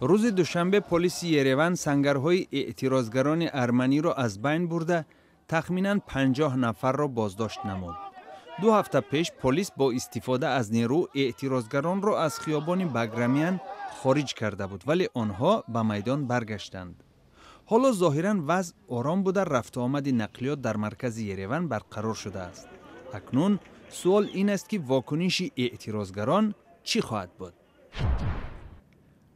Рӯзи душанбе полиси Ереван сангарҳои эътирозгарони арманиро аз байн бурда, тахминан 50 нафарро боздошт намуд. 2 ҳафта пеш полис бо истифода аз нерӯ эътирозгаронро аз хиёбони Баграмян хориҷ карда буд, вале онҳо ба майдон баргаштанд. Ҳоло зоҳиран вазъ ором буда, рафтуомади нақлиёт дар маркази Ереван барқарор шудааст. Акнун суол ин аст, ки вокуниши эътирозгарон чӣ хоҳад буд.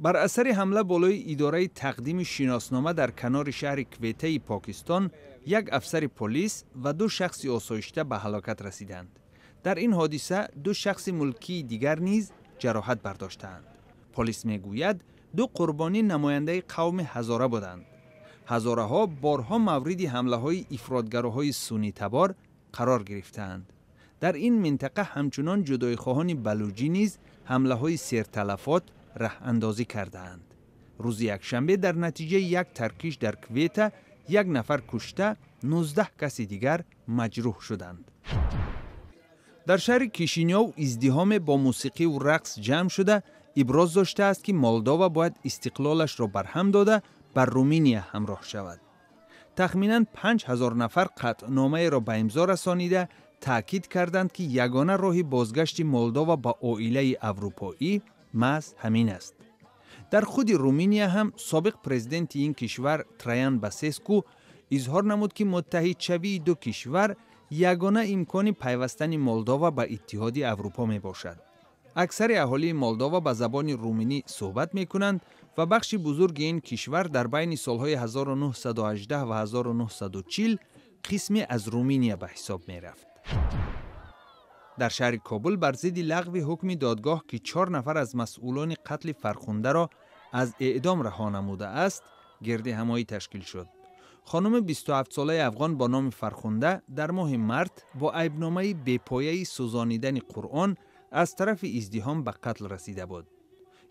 Бар асари ҳамла болои идораи тақдими шиноснома дар канори шаҳри Кветаи Покистон як афсари полис ва ду шахси осоишта ба ҳалокат расиданд. Дар ин ҳодиса ду шахси мулкии дигар низ ҷароҳат бардоштаанд. Полис мегӯяд, ду қурбонӣ намояндаи қавми ҳазора буданд. Ҳазораҳо борҳо мавриди ҳамлаҳои ифротгароҳои суннитабор қарор гирифтаанд. Дар ин минтақа ҳамчунон ҷудоихоҳони балуҷӣ низ ҳамлаҳои серталафот раҳандозӣ кардаанд. Рӯзи якшанбе дар натиҷаи як таркиш дар Квета як нафар кушта, 19 каси дигар маҷрӯҳ шуданд. Дар шаҳри Кишинёв издиҳоме бо мусиқиву рақс ҷамъ шуда, иброз доштааст, ки Молдова бояд истиқлолашро барҳам дода, ба Руминия ҳамроҳ шавад. Тахминан 5000 нафар қатъномаеро ба имзо расонида, таъкид карданд, ки ягона роҳи бозгашти Молдова ба оилаи аврупоӣ маҳз ҳамин аст. Дар худи Руминия ҳам собиқ президенти ин кишвар Траян Басеску изҳор намуд, ки муттаҳидшавии ду кишвар ягона имкони пайвастани Молдова ба Иттиҳоди Аврупо мебошад. Аксари аҳолии Молдова ба забони руминӣ суҳбат мекунанд ва бахши бузурги ин кишвар дар байни солҳои 1918 ва 1940 қисме аз Руминия ба ҳисоб мерафт. Дар шаҳри Кобул бар зидди лағви ҳукми додгоҳ, ки чор нафар аз масъулони қатли Фархундаро аз эъдом раҳо намудааст, гирдиҳамоӣ ташкил шуд. Хонуми 27-солаи афғон бо номи Фархунда дар моҳи март бо айбномаи бепояи сӯзонидани Қуръон аз тарафи издиҳом ба қатл расида буд.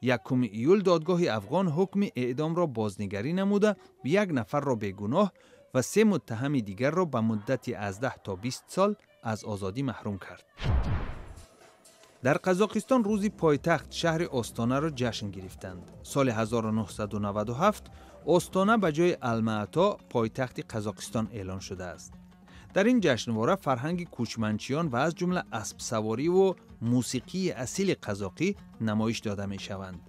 1 июл додгоҳи афғон ҳукми эъдомро бознигарӣ намуда, як нафарро бегуноҳ ва се муттаҳами дигарро ба муддати аз 10 то 20 сол аз озодӣ маҳрум кард. Дар Қазоқистон рӯзи пойтахт шаҳри Остонаро ҷашн гирифтанд. Соли 1997 Остона ба ҷои Алмаато пойтахти Қазоқистон эълон шудааст. Дар ин ҷашнвора фарҳанги кӯчманчиён ва аз ҷумла аспсавориву мусиқии асили қазоқӣ намоиш дода мешаванд.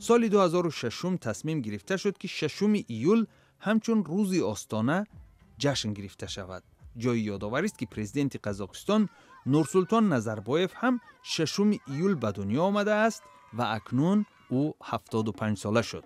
Соли 2006 тасмим гирифта шуд, ки 6 июл ҳамчун рӯзи Остона ҷашн гирифта шавад. Ҷои ёдоварист, ки президенти Қазоқистон Нурсултон Назарбоев ҳам 6 июл ба дунё омадааст ва акнун ӯ 75 сола шуд.